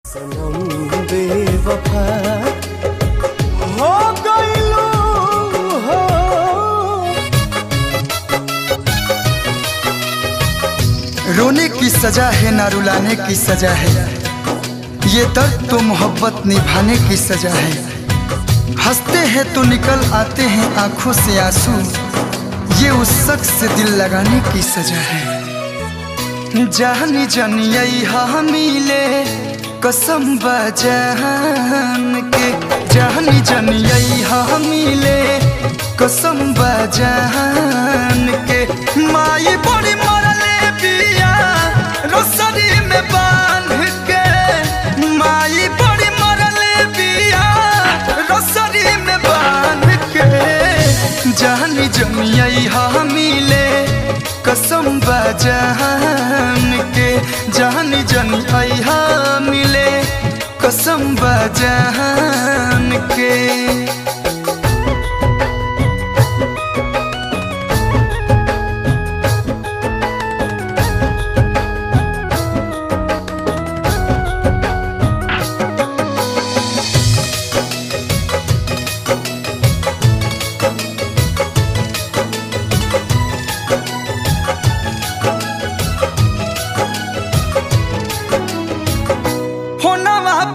सनम बेवफा हो गइलू हो। रोने की सजा है ना रुलाने की सजा है, ये दर्द तो मोहब्बत निभाने की सजा है। हंसते हैं तो निकल आते हैं आंखों से आंसू, ये उस शख्स से दिल लगाने की सजा है। जानी जानी मिले कसम बजान के, जानी जानी मिले कसम बजान के। माई बड़ी मरले बिया रोसरी में बांध के, माई बड़ी मरले बिया रोसरी में बांध के। जानी जानी मिले कसम बजान के, जानी जानी मिले कसम बजान के।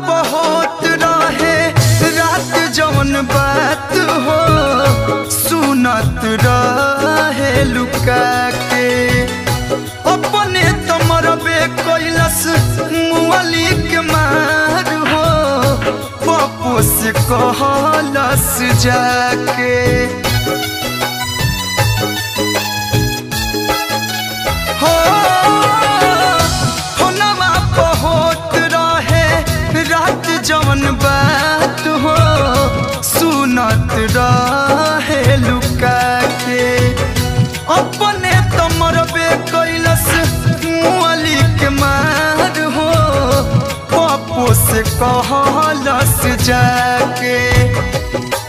बहुत रहे रात जौन बात हो, सुनत रहे लुका के। अपने तमरबे कैलस मुअली के मार हो, पप्पू से कहलस जाके। हो होनवा बहुत रहे रात जौन बात हो, सुनत रहे लुका के। अपने तमरबे कैलस मुअली के मार हो, पप्पू से कहलस जाके।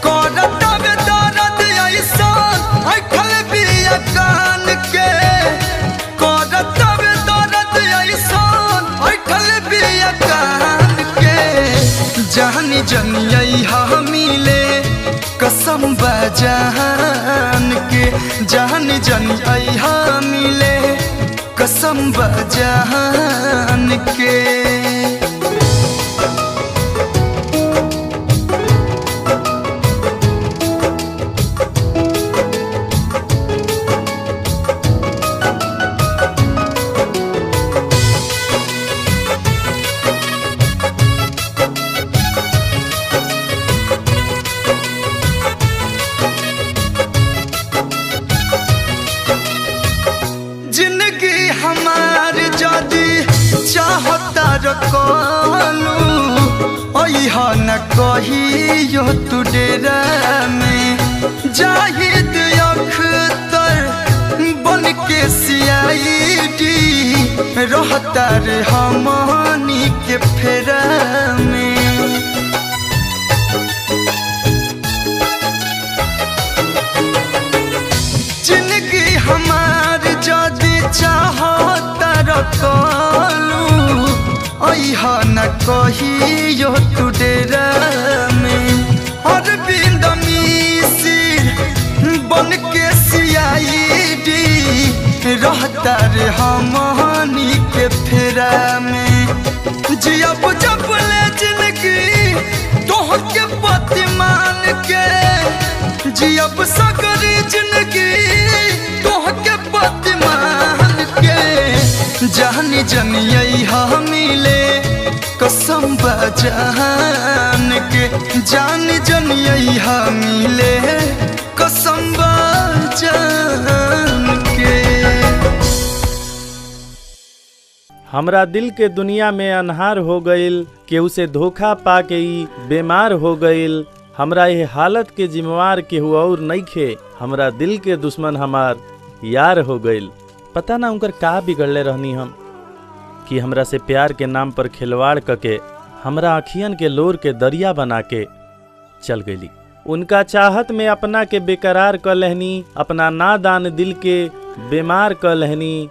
करत दर्द ऐसन अखल बिया कान के, करत दर्द ऐसन अखल बिया कान के। जानी जानी मिले कसम बजान के, जानी जानी मिले कसम बजान के। जिंदगी हमार जदी चाहता रखलू, अइहा न कहियो तू डेरा में। जाहिद अख्तर बन के सीआईडी रहता रे हमनी के फेरा में। जिंदगी हमार जदी चाहता रखलू, अइहा न कहियो तू डेरा में। अरविंद मिसिर बन के सीआईडी रहता रे हमनी के फेरा में। जियब जब ले जिंदगी तोहके पति मान के, जियब सगरी जिंदगी तोहके पति मान के। जानी जानी मिले कसम बजान के, जानी जानी मिले कसम बजान के। हमरा दिल के दुनिया में अनहार हो गईल, केहू से धोखा पा के ई बीमार हो गईल। हमरा ये हालत के जिम्मेवार केहू और नइखे, हमरा दिल के दुश्मन हमार यार हो गईल। पता ना उनकर का बिगड़ले रहनी हम कि हमरा से प्यार के नाम पर खिलवाड़ कके हमरा अखियन के लोर के दरिया बना के चल गईली। उनका चाहत में अपना के बेकरार क लहनी, अपना नादान दिल के बीमार क लहनी।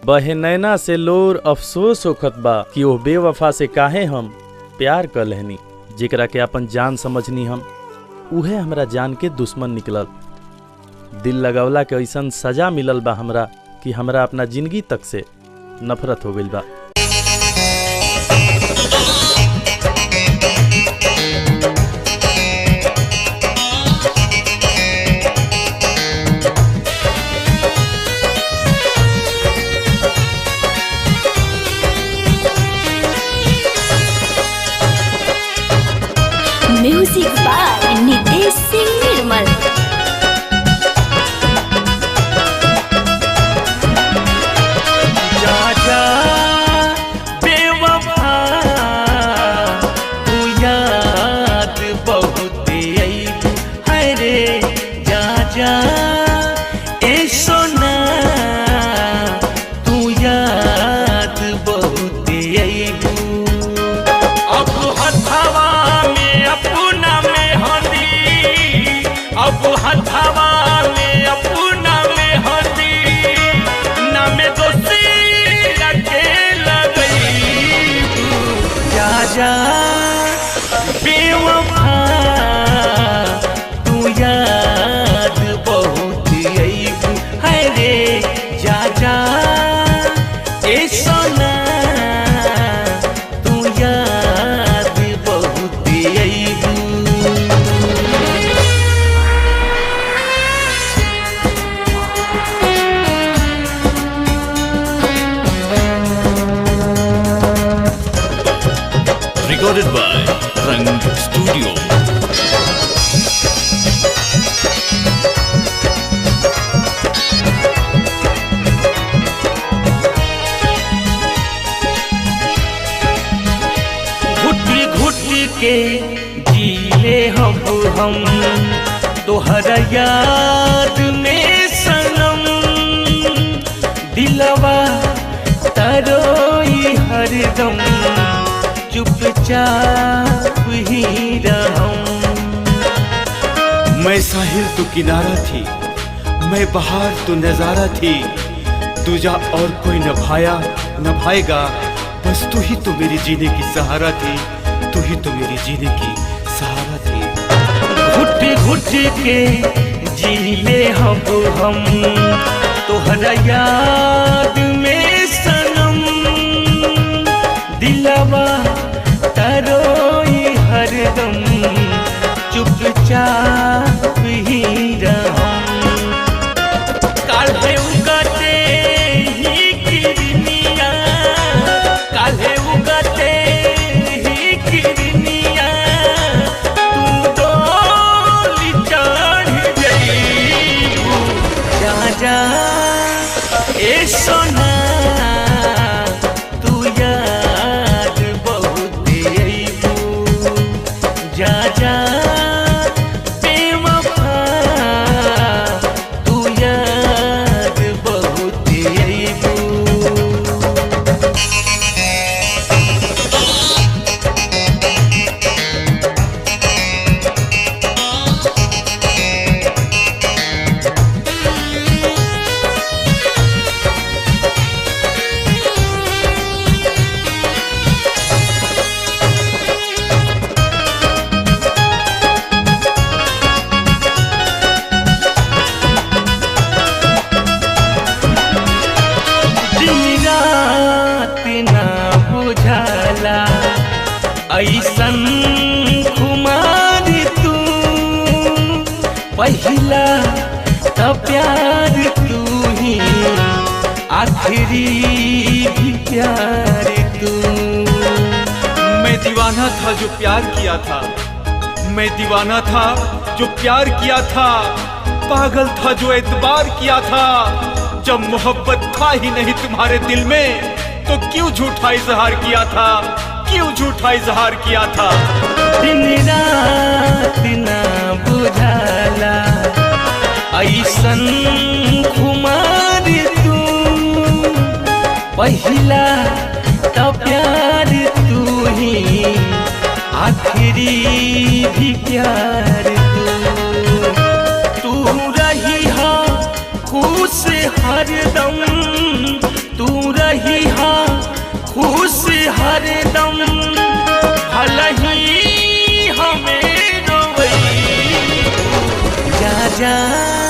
बहे नैना से लोर अफसोस होखत बा कि ओह बेवफा से काहे हम प्यार कर लेहनी, जेकरा के अपन जान समझनी हम, उहे हमरा जान के दुश्मन निकलल। दिल लगावला के ऐसन सजा मिलल बा हमरा कि हमरा अपना जिंदगी तक से नफरत हो गइल बा। म्यूजिक बाय नितेश सिंह निर्मल। जा जा बेवफा तू याद बहुत अइबू है रे, जा जा ए सोना तू याद बहुत अइबू। अब हथवा में अपना में हंदी, अब हथवा में अपना में हंदी, ना में दोस्ती रखे लगईबू। जा जा बेवफा तू याद बहुत अइबू है रे, जा जा ए सोना तू याद बहुत अइबू। Recorded by Rang Studio. घुट घुट के जीले हम तोहरा याद में सनम, दिलवा तरोई हरदम चुपचाप ही रहम। मैं साहिल तो किनारा थी, मैं बहार तो नजारा थी, तुझा और कोई न भाया न भाएगा, बस तू ही तो मेरी जीने की सहारा थी, तू ही तो मेरी जीने की सहारा थी। घुट घुट के जीले हम तोहरा याद में सनम, दिलवा तरोई हरदम चुपचाप ही रहम। काल्हे उगते ही किरनिया, काल्हे उगते ही किरनिया, तू डोली चढ़ जइबू। जा जा ए सोना तू याद बहुत अइबू, जा जा बेवफा तू याद बहुत अइबू। दिन रात ना बुझाला ऐसन खुमार तू, पहिला त प्यार तू ही आखिरी भी प्यार तू। मैं दीवाना था जो प्यार किया था, मैं दीवाना था जो प्यार किया था, पागल था जो एतबार किया था, जब मोहब्बत था ही नहीं तुम्हारे दिल में तो क्यों झूठा इजहार किया था, क्यों झूठा इजहार किया था। दिन रात ना बुझाला ऐसन खुमार तू, पहिला त प्यार तू ही आखिरी भी प्यार तू। तू रही हा खुश हरदम, तू रही हा खुश हरदम, भले जा।